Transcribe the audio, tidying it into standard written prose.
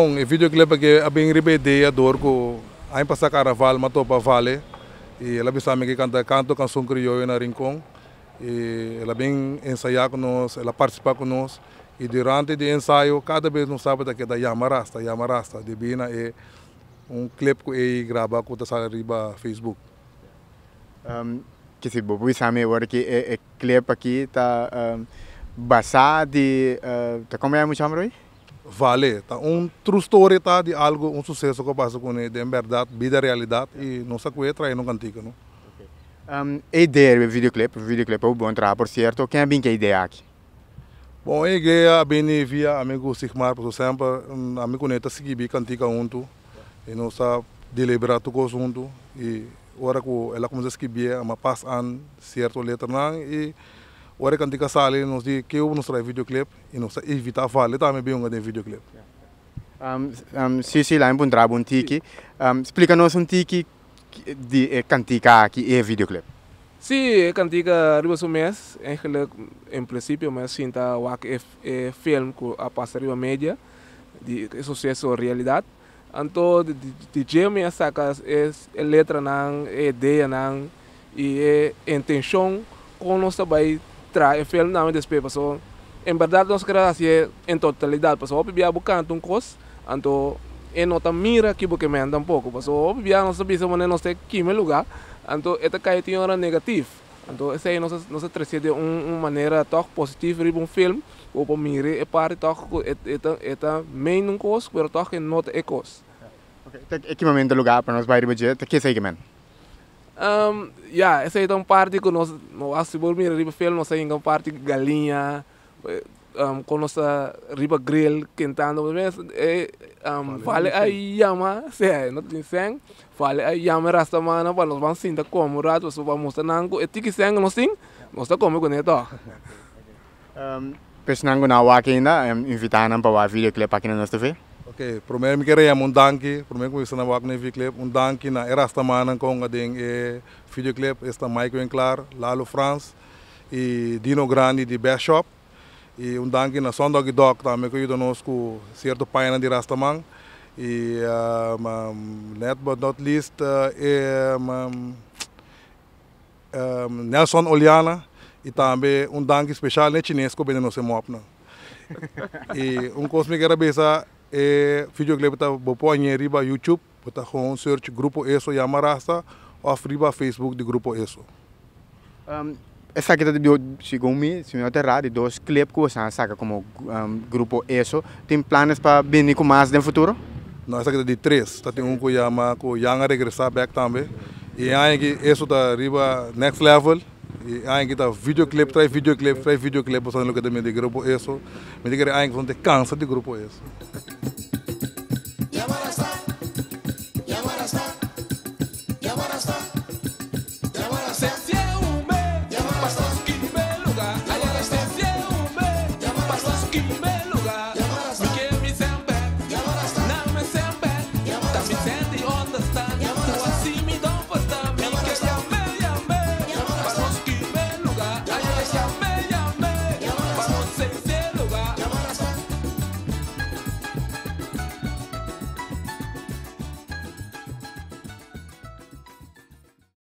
Bon, e videoclip aki a bin riba idea door cu aña pasa carnaval mi a topa Vale y el a bisa mi ke canta canto Canción Crioyo na Rincon y el a bin ensaya cu nos, el a participa cu nos y durante di ensayo cada bes nos tabata keda yama rasta, yama rasta debi na e un clip cu ey graba cu ta sali riba Facebook. Kisi bo por bisa mi awor ki e clip aki ta basa di ta como yama mucha homber hoy? Vale, ta un true story ta di algo, un suceso cu a pasa cune den berdad, bida realidad y nos a cu'e trae no cantica no. E idea riba e videoclip, videoclip a bon traha por cierto, ken a bin cu e idea aki? Bon, e idea a bini via amigo Sigmar pasobra semper ami cune ta skibi cantica hunto y nos ta delibera tur cos hunto y ora cu el a cuminsa skibi'e a pas an cierto letranan y ora e cantica sali nos di ke nos trae videoclip. Y nos ta evita Vale tambe bin hunga den videoclip. Si, si, laga mi puntra bo un tiki. Splika nos un tiki di e kantika aki y e videoclip. Si, e kantika riba su mes, eigenlijk en principio mi a sinta wak e film ku a pasa riba media di e suceso realidad. Anto di dje mi a saka e letranan, e ideanan y e intencion con nos ta bay traha e film tambe despues pasobra en berdad nos ker hacié en totalidad pasobra hopi bia bo canta un cos anto e no ta mira ki bo ke men tampoco pasobra hopi bia nos ta bisa manera nos ta kima e lugar anto e ta cay tin ora negativ anto esey nos a trece den un manera toch positivo riba un film cu bo por mira e parti toch cu e ta main un cos pero toch e no ta e cos. Ta ki momento lugar pa nos bay riba dje ta kesa e ke men? Ya, esei ta un parti ku nos no a si por mira riba film nos a hinka un parti galiña kon nos ta riba grill kentando e Vale a yama sea no tin sèn Vale a yama e rastamannan pa nos ban sinta kome un rato pasobra pa mustra nan ku e tiki sèn ku nos tin nos ta kome kuné tòg. Personan ku no a wak ainda, invitá nan pa wak videoclip aki na nos TV. Ok, promé mi kere yama un danki, promé ku mi bisa nan wak na e videoclip, un danki na e rastamannan ku a hunga den e videoclip, esta Mike Winklaar, Lalo Frans i Dino Grandi di Best Shop. I un danki na Sun Doggy Dog tambe ku a yuda nos ku sierto pañanan di rastaman. I last but not least e Nelson Oliana y tambe un danki special n'e chines cu bende nos e mopnan. Y un cos mi kier a bisa, e videoclip ta bo por hañ'e riba YouTube, bo ta gewoon search Grupo Eso Yama Rasta of riba Facebook di Grupo Eso. Esaki ta di segun mi, si mi no ta erra, di dos clip cu boso a saca como Grupo Eso. Tin planes pa bini cu mas den futuro? No, esaki ta di tres. Ta tin un cu yama cu Jan a regresa bek tambe. Y e aña aki Eso ta riba next level. Y e aña aki ta videoclip tras videoclip tras videoclip. Bo sa loke ta mira di Grupo Eso. Mi ta kere aña aki bo no ta cansa di Grupo Eso.